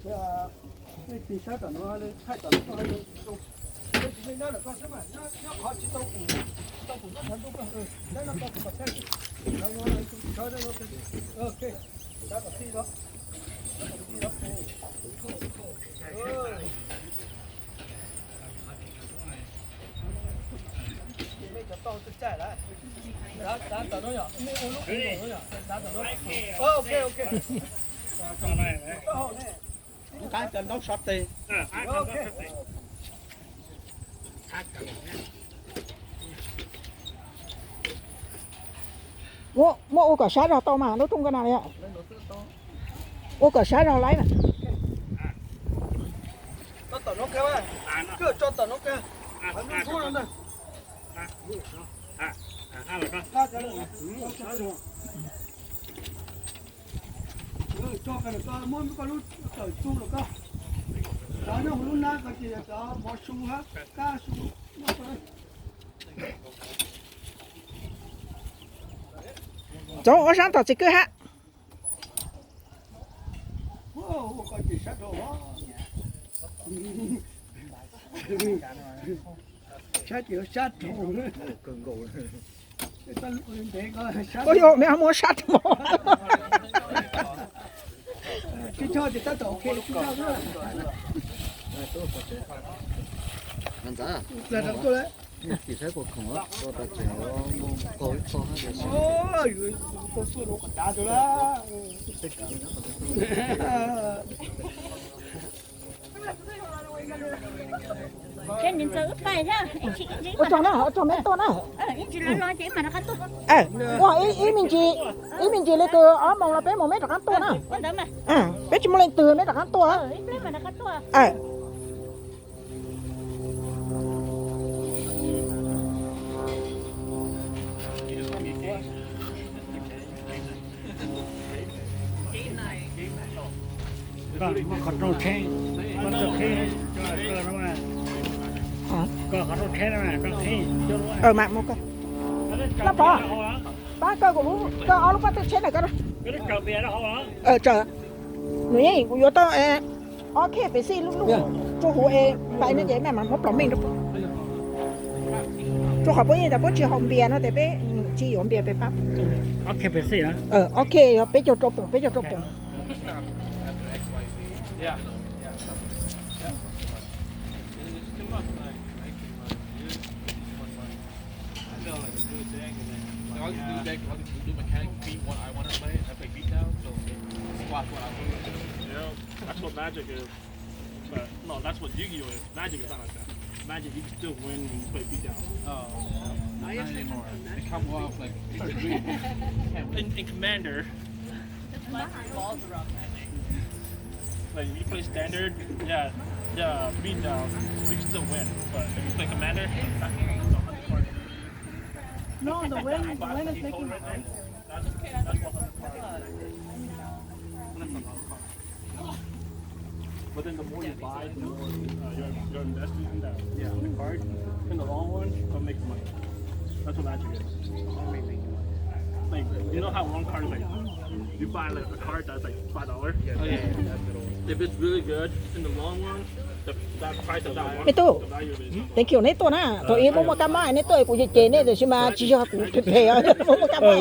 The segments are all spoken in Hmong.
Nej tig sab tom no, thaij tom no, nej tsis nej nyob ntawm koj xwb mas, nyob qhov tsis tau pum, tsis tau pum nyob qhov ntuj koj, nyob no koj pum kom thaij. Ok, sab kom tij los, sab kom tij los. Nej cov toj txaij txaij lawm. Txav txav tom no yom, nej ua lub no yom, txav tom no. Ok, ok. Qab cov ntaub sab tes. Muab, muab ua kom sab zog tau mas, lub rooj ko na. Ua kom sab zog laib na. Tso tom no kawg, tso tom no kawg. Tso kawg, muab koj lub tawm txuj los koj. Cov nyob hauv lub nab ko ces yog cov mov su hab kab su. Cov ua sab tom txiv kwj hab. Sab ces sab rau. Ua yog me muab sab rau. Ua tsaug na, ua tsaug meb tuaj na. Ua ib me ntsis, ib me ntsis li kws ob moos los peb mus meb rov qab tuaj na. Peb tsis muaj leej twg meb rov qab tuaj. Koj muab qhov rooj tsheb, muab txoj qhib, koj qhov rooj tsheb na, koj qhib. Noj pov, pab koj, koj ob lub pob txoj tsheb na koj. Nws yeej kuv yuav tau ob khej pes xij lub lub rua huv es pais no ces maj mam muab plos meej rau. Rua qhov puab yeej tas puab tsis haus npias no tes peb tsis yuav npias pes pab. Ob khej pes xij, ob khej yog peb caug rau poom, peb caug rau poom. I'll do deck, I'll do mechanic beat one I want to play. I play beat down, so squash one, I'll play. That's what Magic is. But no, that's what Yu-Gi-Oh is. Magic is not like that. Magic, you can still win when you play beat down. Oh, not anymore. They come off like in, in Commander. Like if you play standard, yeah, yeah, beat down, you can still win. But if you play Commander, that's a hundred card. No, the win, the win is making my ice. That's, that's one hundred card. But then the more you buy, the more uh, you're, you're investing in that, yeah, in the card. In the long run, it'll make you money. That's what Magic is. Like, you know how one card is like, you buy like a card that's like five dollars. Yeah, yeah, yeah. If it's really good in the long run, the, that price of that one, the value of it is. Thank you neb tuaj na, thaum ib muab muaj kab mob neb tuaj kuv ces cem neb tiam sis mas tsis yog kuv phem, muab muaj kab mob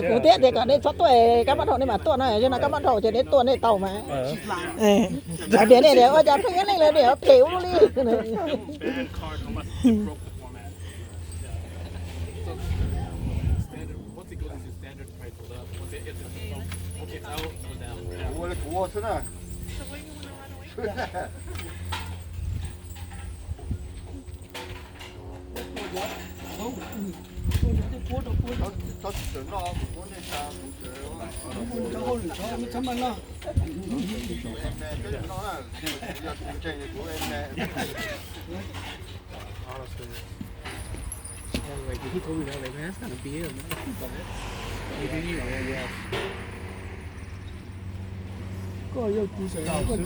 kuv thiab tias kom neb txhob tuaj, kab mob dhau neb mam tuaj no, yog no kab mob dhau ces neb tuaj neb tau mas. Tias nej tias ua cas pheej ib leej lawm tias phem ua luaj li. Kuv ua li kuv ua xwb na. Txhob tsis txawm noj, kuv muab nej tsa kuv txawm. Yog tus ntseeg kuv em me. Like, he told me that, like, man, that's kind of beer. Koj yog kuv xeem, koj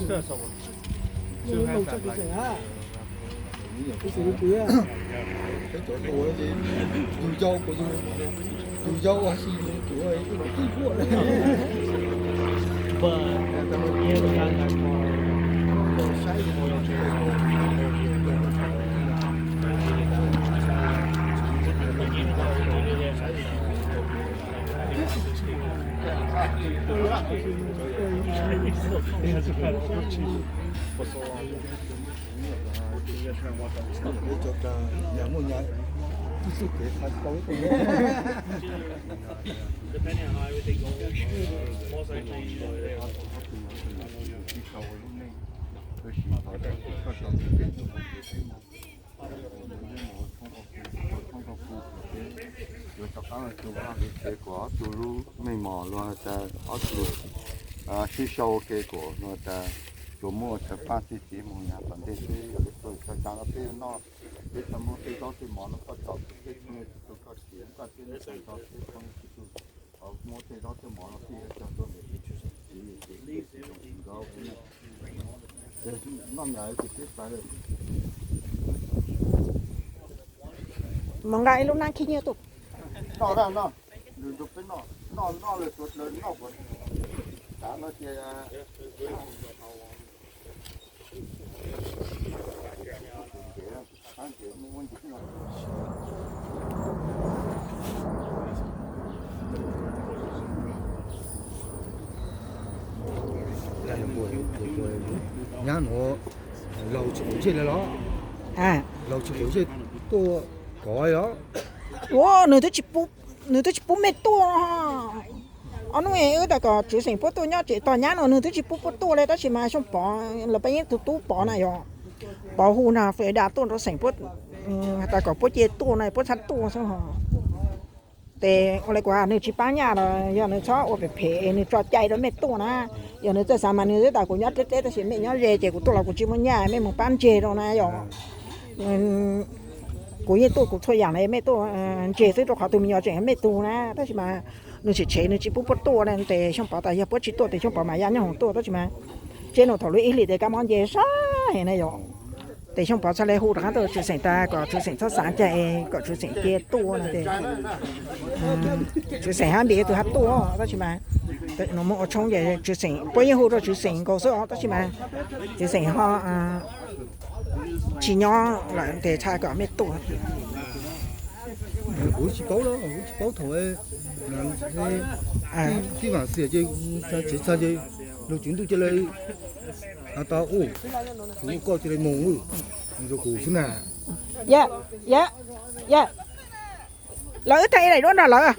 yog laus tshaj kuv xeem ha. Kuv xeem kuv. Peb cov tuaj ces yus yau kuv, yus yau ua si kuv kuj puaj. But yeah, the guy got caught. Yuav rov qab los xyuas vaj lub tsev kuas ob tug lub meej mom los tas ob tug sib sau ua ke kuas no tas tsuas muaj ua tshav paj txi txiv mus nyav tom ntej xwb. Yog li txog tsav no peb yuav noj, peb txhaj muab tej zaub tej mov no koj tsom tej txhua tus koj siav koj thiab noj tso xwb, muab tej zaub tej mov no peb yuav cog tuaj ntawm txiv yawm txiv nkawd noj nyav ces peb xav mus nqa ib lub nab khib nyiab tuaj. Noj, noj, noj, noj, peb noj, noj, noj lawm suav dlawg noj kuv xav no ces Nyab nuav laug tsis quav ntsej li los? Laug tsis quav ntsej tuaj kov os. Ua, nws twb tsis pub mej tuaj. Ob hnub wb tas kom Tswv Xeem puab tuaj nyob tsev tog nyab no, nws twb tsis pub puab tuaj li, tab sis mas Xyooj Pov los peb yeej tus tub Pov na yog, Pov hu na fais da tuaj rau Xeem puab, tas kom puab cia tuaj na, puab txhaj tuaj xwb ho. Ces ua li kuv, nws tsis pab nyaj los yog nws txhob ua phem phem, nws tso cai rau mej tuaj na. Yog nws txawj xav mas nws twb tas kuv nyob deb deb tab sis mej nyob ze ces kuv tuaj los kuv tsis muaj nyaj, mej mus pab ntseeg rau na yog. Kuv yeej tuaj kuv txhua yam na, mej tuaj ntseeg xwb rau qhov tus me nyuam tseem yog mej tug na, tab sis mas nws tseem tshev nws tsis pub puab tuaj na. Ces Xyooj Pov tas yog puab tsis tuaj ces Xyooj Pov mam ya nyob hoom tuaj, tab sis mas tsev no thaum lub ib hlis ces kab mob nce sab heev na yog. Ces Xyooj Pov txhaj le hu rov qab tuaj Tswv Xeem tas kom Tswv Xeem txhob xav cai, kom Tswv Xeem cia tuaj no ces Tswv Xeem hab npis tus hab tuaj, tab sis mas no muaj ua tshoob ces Tswv Xeem puab yeej hu rau Tswv Xeem nkaus xwb os, tab sis mas Tswv Xeem ho tsis nyob lawm ces txhaj kom mej tuaj. Kuv tsis paub los kuv tsis paub thaum tib vam xiam ces tsev txag ces luag tswv ntuj cia li has tas kuv koj cia li mus, zoo kuv xwb na. Ya, ya, ya. Lawv wb thaij ib daim duab nrog lawv.